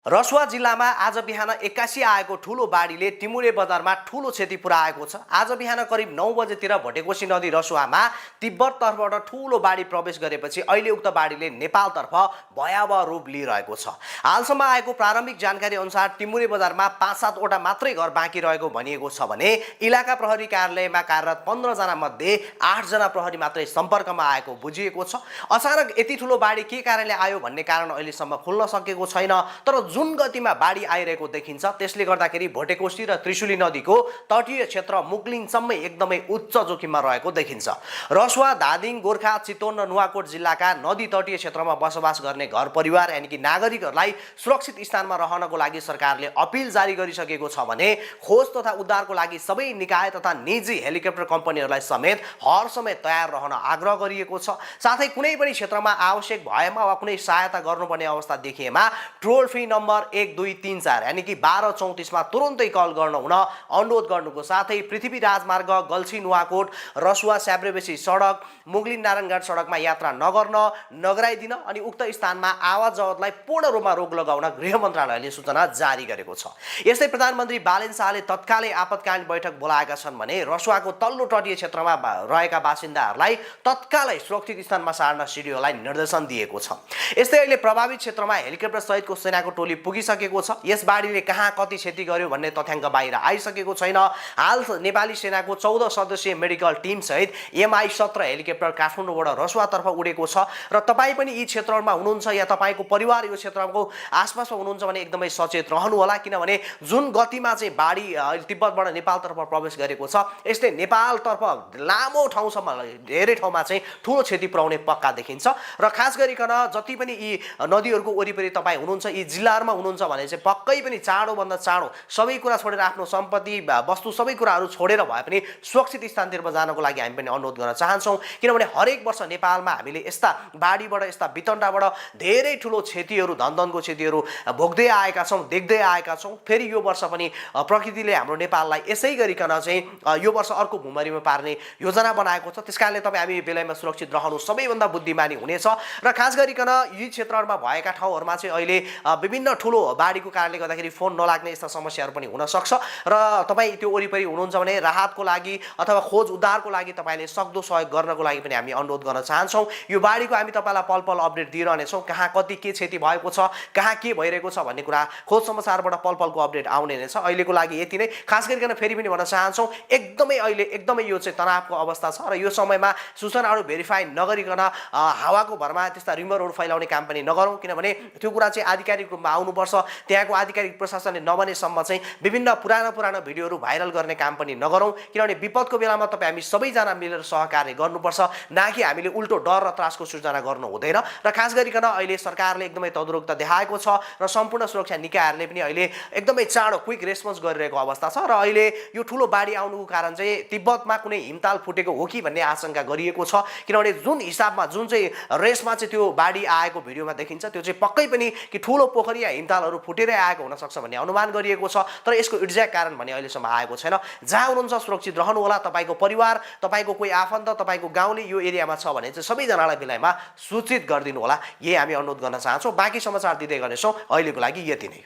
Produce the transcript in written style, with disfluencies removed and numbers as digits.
रसुवा जिल्लामा आज बिहान 81 आएको ठूलो बाढीले टिमुरे बजारमा ठूलो क्षति पुर्याएको छ। आज बिहान करिब 9 बजेतिर भटेकोशी नदी रसुवामा तिब्बत तर्फबाट ठूलो बाढी प्रवेश गरेपछि अहिले उक्त बाढीले नेपालतर्फ भयावह रूप लिइरहेको छ। हालसम्म आएको प्रारम्भिक जानकारी अनुसार टिमुरे बजारमा 5-7 वटा मात्रै घर बाँकी रहेको भनिएको छ भने इलाका प्रहरी कार्यालयमा कार्यरत 15 जना मध्ये 8 जना प्रहरी मात्रै सम्पर्कमा आएको बुझिएको छ। अचानक यति ठूलो बाढी के कारणले आयो भन्ने कारण अहिलेसम्म खुल्न सकेको छैन, तर जुन गतिमा बाढी आइरहेको देखिन्छ त्यसले गर्दाखेरि भटेकोशी र त्रिशुली नदीको तटीय क्षेत्र मुगलिङसम्मै एकदमै उच्च जोखिममा रहेको देखिन्छ। रसुवा, धादिङ, गोर्खा, चितवन र नुवाकोट जिल्लाका नदी तटीय क्षेत्रमा बसोबास गर्ने घर परिवार यानि कि नागरिकहरूलाई सुरक्षित स्थानमा रहनको लागि सरकारले अपिल जारी गरिसकेको छ भने खोज तथा उद्धारको लागि सबै निकाय तथा निजी हेलिकप्टर कम्पनीहरूलाई समेत हर समय तयार रहन आग्रह गरिएको छ। साथै कुनै पनि क्षेत्रमा आवश्यक भएमा वा कुनै सहायता गर्नुपर्ने अवस्था देखिएमा टोल फ्री नम्बर 1234 यानी कि 1234 मा तुरुन्तै कल गर्न हुन अनुरोध गर्नुको साथै पृथ्वी राजमार्ग गल्छी नुवाकोट रसुवा स्याब्रेबेसी सडक मुगलिन नारायणघाट सडकमा यात्रा नगर्न नगराइदिन अनि उक्त स्थानमा आवाज जवतलाई पूर्ण रूपमा रोक लगाउन गृह मन्त्रालयले सूचना जारी गरेको छ। यस्तै प्रधानमन्त्री बालेन शाहले तत्कालै आपतकालीन बैठक बोलाएका छन् भने रसुवाको तल्लो तटीय क्षेत्रमा रहेका बासिन्दाहरूलाई तत्कालै सुरक्षित स्थानमा सार्न सिडिओलाई निर्देशन दिएको छ। यस्तै अहिले प्रभावित क्षेत्रमा हेलिकप्टर सहितको सेनाको टोली पुगिसकेको छ। यस बाढीले कहाँ कति क्षति गर्यो भन्ने तथ्याङ्क बाहिर आइसकेको छैन। हाल नेपाली सेनाको 14 सदस्यीय मेडिकल टिम सहित MI-17 हेलिकप्टर काठमाडौँबाट रसुवातर्फ उडेको छ र तपाईँ पनि यी क्षेत्रहरूमा हुनुहुन्छ या तपाईँको परिवार यो क्षेत्रको आसपासमा हुनुहुन्छ भने एकदमै सचेत रहनु होला, किनभने जुन गतिमा चाहिँ बाढी तिब्बतबाट नेपालतर्फ प्रवेश गरेको छ यसले नेपालतर्फ लामो ठाउँसम्म धेरै ठाउँमा चाहिँ ठुलो क्षति पुर्याउने पक्का देखिन्छ। र खास गरिकन जति पनि यी नदीहरूको वरिपरि तपाईँ हुनुहुन्छ, यी जिल्लाहरूमा हुनुहुन्छ भने चाहिँ पक्कै पनि चाँडोभन्दा चाँडो सबै कुरा छोडेर आफ्नो सम्पत्ति वस्तु सबै कुराहरू छोडेर भए पनि सुरक्षित स्थानतिर जानको लागि हामी पनि अनुरोध गर्न चाहन्छौँ। किनभने हरेक वर्ष नेपालमा हामीले यस्ता बाढीबाट यस्ता वितण्डाबाट धेरै ठुलो क्षतिहरू धनधनको क्षतिहरू भोग्दै आएका छौँ, देख्दै आएका छौँ। फेरि यो वर्ष पनि प्रकृतिले हाम्रो नेपाललाई यसै गरिकन चाहिँ यो वर्ष अर्को भुमरीमा पार्ने योजना बनाएको छ। त्यसकारणले तपाईँ हामी बेलामा सुरक्षित रहनु सबैभन्दा बुद्धिमानी हुनेछ। र खास गरिकन यी क्षेत्रहरूमा भएका ठाउँहरूमा चाहिँ अहिले विभिन्न ठुलो बाढीको कारणले गर्दाखेरि फोन नलाग्ने यस्ता समस्याहरू पनि हुन सक्छ र तपाईँ त्यो वरिपरि हुनुहुन्छ भने राहतको लागि अथवा खोज उद्धारको लागि तपाईँले सक्दो सहयोग गर्नको लागि पनि हामी अनुरोध गर्न चाहन्छौँ। यो बाढीको हामी तपाईँलाई पल पल अपडेट दिइरहनेछौँ। कहाँ कति के क्षति भएको छ, कहाँ के भइरहेको छ भन्ने कुरा खोज समाचारबाट पल पलको अपडेट आउने नै छ। अहिलेको लागि यति नै। खास गरिकन फेरि पनि भन्न चाहन्छौँ एकदमै अहिले एकदमै यो चाहिँ तनावको अवस्था छ र यो समयमा सूचनाहरू भेरिफाई नगरिकन हावाको भरमा त्यस्ता रिमरहरू फैलाउने काम पनि नगरौँ, किनभने त्यो कुरा चाहिँ आधिकारिक रूपमा आउनुपर्छ। त्यहाँको आधिकारिक प्रशासनले नबनेसम्म चाहिँ विभिन्न पुरानो भिडियोहरू भाइरल गर्ने काम पनि नगरौँ, किनभने विपदको बेलामा तपाईँ हामी सबैजना मिलेर सहकार्य गर्नुपर्छ, न कि हामीले उल्टो डर र त्रासको सृजना गर्नु हुँदैन। र खास गरिकन अहिले सरकारले एकदमै तदुरुकता देखाएको छ र सम्पूर्ण सुरक्षा निकायहरूले पनि अहिले एकदमै चाँडो क्विक रेस्पोन्स गरिरहेको अवस्था छ। र अहिले यो ठुलो बाढी आउनुको कारण चाहिँ तिब्बतमा कुनै हिमताल फुटेको हो कि भन्ने आशंका गरिएको छ, किनभने जुन हिसाबमा जुन चाहिँ रेसमा चाहिँ त्यो बाढी आएको भिडियोमा देखिन्छ त्यो चाहिँ पक्कै पनि कि ठुलो पोखरी या हिमतालहरू फुटेरै आएको हुनसक्छ भन्ने अनुमान गरिएको छ। तर यसको एक्ज्याक्ट कारण भने अहिलेसम्म आएको छैन। जहाँ हुनुहुन्छ सुरक्षित रहनु होला। तपाईँको परिवार, तपाईँको कोही आफन्त, तपाईँको गाउँले यो एरियामा छ भने चाहिँ सबैजनालाई बेलामा सूचित गरिदिनु होला। यही हामी अनुरोध गर्न चाहन्छौँ। बाँकी समाचार दिँदै गर्नेछौँ। अहिलेको लागि यति नै।